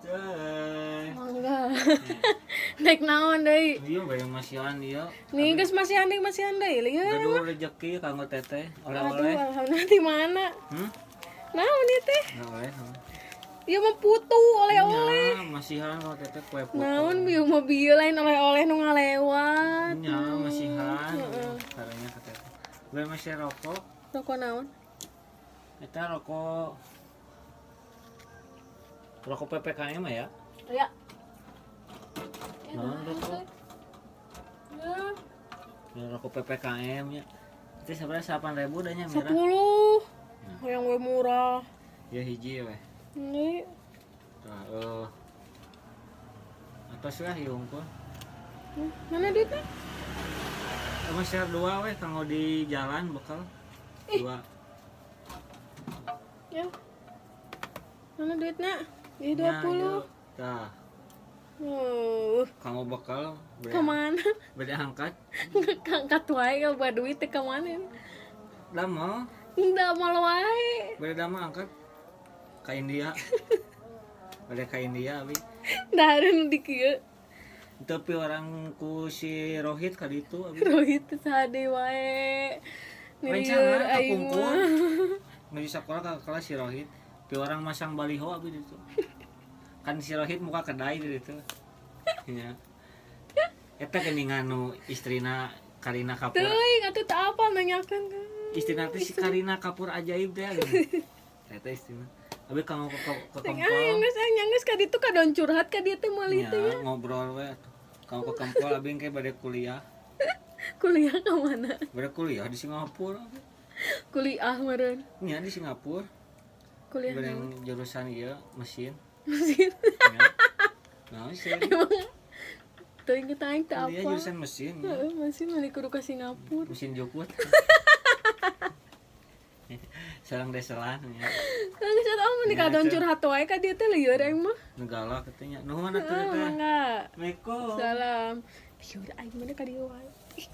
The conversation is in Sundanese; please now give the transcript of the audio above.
Mangga. Naik naon deui? Iya, bayar masihan ieu. Nih geus masihan deui lieur. Gaduh rezeki kanggo teteh Aduh, oleh-oleh. alhamdulillah di mana? Hmm? Naon ieu teh? Oleh. Ieu mah putu oleh-oleh. Nya, masihan kanggo teteh kue putu. Naon bieu mah bieu lain oleh-oleh nu ngalewat. Nya, masihan. Caranya ke teteh. Gue masih rokok. Rokok naon? Eta rokok rokok PPKM ya? Ya. Naon rokok? Ya. Ya, rokok PPKM ya. Itu sebenarnya 8.000 dah nya merah. 10. Yang we murah. Ya hiji we. Ini Tah atos lah ieu unggul. Mana duitnya? Emang share 2 we kanggo di jalan bekal. 2. Ya. Mana duitnya? Ih, 20. Tah, kanggo bekal kemana? Beda angkat. Angkat wae kalau buat duit teh kemana? Damel. Damel wae. Beda damel angkat ka India. Beda ka India abi. Dahareun di kieu. Tapi orang ku si Rohit ka ditu abi. Rohit teh sade wae. Rencana Nilieur aing kapungkur. mah. Nuju sakola ka kelas si Rohit. Pi orang masang baliho abi ditu. Kan si Rohit muka kedai di ditu. Nya. Eta geuningan nu istrina Karina Kapoor. Teuing atuh teu apal nanyakeun kan. Istrina teh si Karina Kapoor ajaib teh geuning. Eta istrina. Abi kanggo ke Teng kempol. aing geus aing geus ka ditu ka don curhat ka dieu teh meuli teh. Nya, ngobrol we atuh. Kanggo ke kempol abi engke bade kuliah. Kuliah ka mana? Bade kuliah di Singapura. Abi. Kuliah meureun. Nya di Singapura. Kuliah Bade naon? jurusan ieu mesin. Mesin. Nya. Nah, mesin. Emang teuing kita aing teu Kuliah apa. jurusan mesin. Ya. Heeh, mesin meuli kudu ka Singapura. Mesin jukut. Sarang deselan ya. Kan geus atuh mah ka don curhat wae ka dieu teh lieur aing mah. Negala katanya. Nuhun atuh Heeh, teh. mangga. Assalamualaikum. Salam. Lieur aing mah ka dieu wae. Ih.